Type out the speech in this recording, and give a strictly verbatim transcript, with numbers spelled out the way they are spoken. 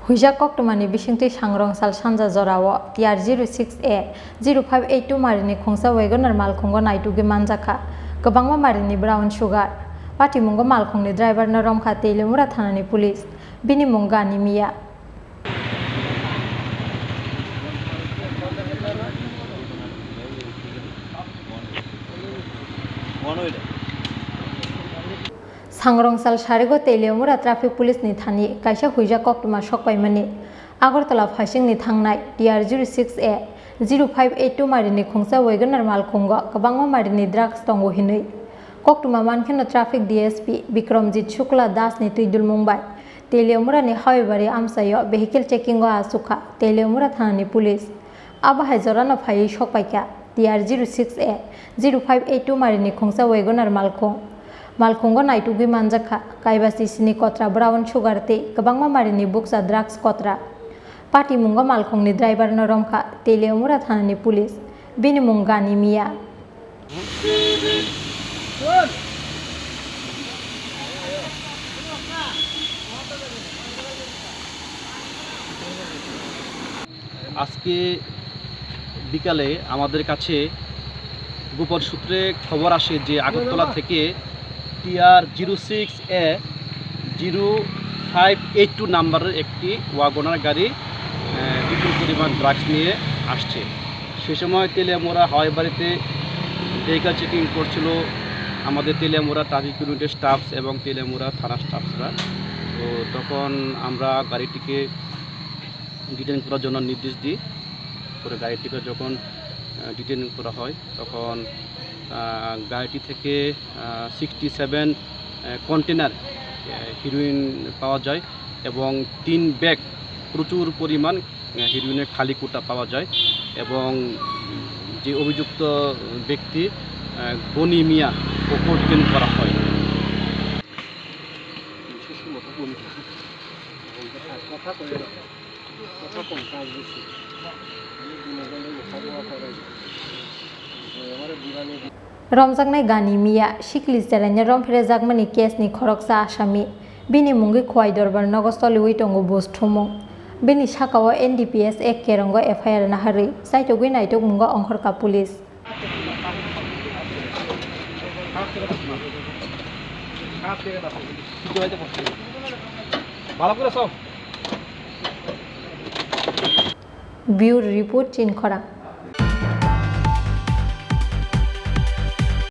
Huijak koktwmani bisingtwi Sangrongsal sanja jorao T R zero six A zero five eight two marini khungsa Wagoner malkhungo naitugwi manjakha kwbangma marini brown sugar. Patimungo malkhungni driverno romkha Teliamura thanani police. Bini mung Gani Miya. Sangrongsal sarigo Teliamura traffic police ni thani kaisa huijak koktwma sokpaimani. Agartala phaisingni thangnai T R zero six A zero five eight two marini khungsa Wagoner malkhungo kwbangma marini drugs tongo hinwi koktwma mankheno traffic D S P Bikramjit Shukla Das ni twidulmung bai Teliamura ni Hawibari amchaio vehicle checking o achukha Teliamura thanani police. Abo hai jorano phaiwi sokpaikha T R zero six A zero five eight two marini khungsa Wagoner malkhung. Malkhungo naitugwi manjakha kaiba sisini kotra brown sugar tei kwbangma marini bukcha drugs kotra. Patimungo malkhungni driverno romkha Teliamura thanani police. Bini mung Gani Miya. আজকে বিকালে আমাদের কাছে গোপন সূত্রে খবর আসে যে আগরতলা থেকে T R zero six A zero five eight two নাম্বারের একটি ওয়াগনার গাড়ি, আহ, বিপুল পরিমাণ ড্রাগস নিয়ে আসছে। সে সময় তেলিয়ামুড়া হাওয়াই বাড়িতে ভেহিকল চেকিং করছিল আমাদের তেলিয়ামুড়া ট্রাফিক ইউনিটের স্টাফস এবং তেলিয়ামুড়া থানা স্টাফসরা। তো তখন আমরা গাড়িটিকে ডিটেন করার জন্য নির্দেশ দিই। পরে গাড়িটিকে যখন, আহ, ডিটেন করা হয়, তখন, আহ, গাড়িটি থেকে, আহ, সিক্সটি সেভেন, আহ, কন্টেনার, আহ, হিরোইন পাওয়া যায় এবং তিন ব্যাগ প্রচুর পরিমাণ, আহ, হিরোইনের খালি কুটা পাওয়া যায় এবং যে অভিযুক্ত ব্যক্তি, আহ, গনি মিয়া, ওকেও ডিটেন করা হয়। Romjaknai Gani Miya sikli cheraino romphrejakmani case ni khoroksa asami. Bini mungwi Khowai Dorbar nogo choliwi tongo buj thumung. Bini sakao N D P S Act kerongo F I R naharwi chaitogwi naitokmungo ongkhorkha police. Bureau Report, Chinkhorang.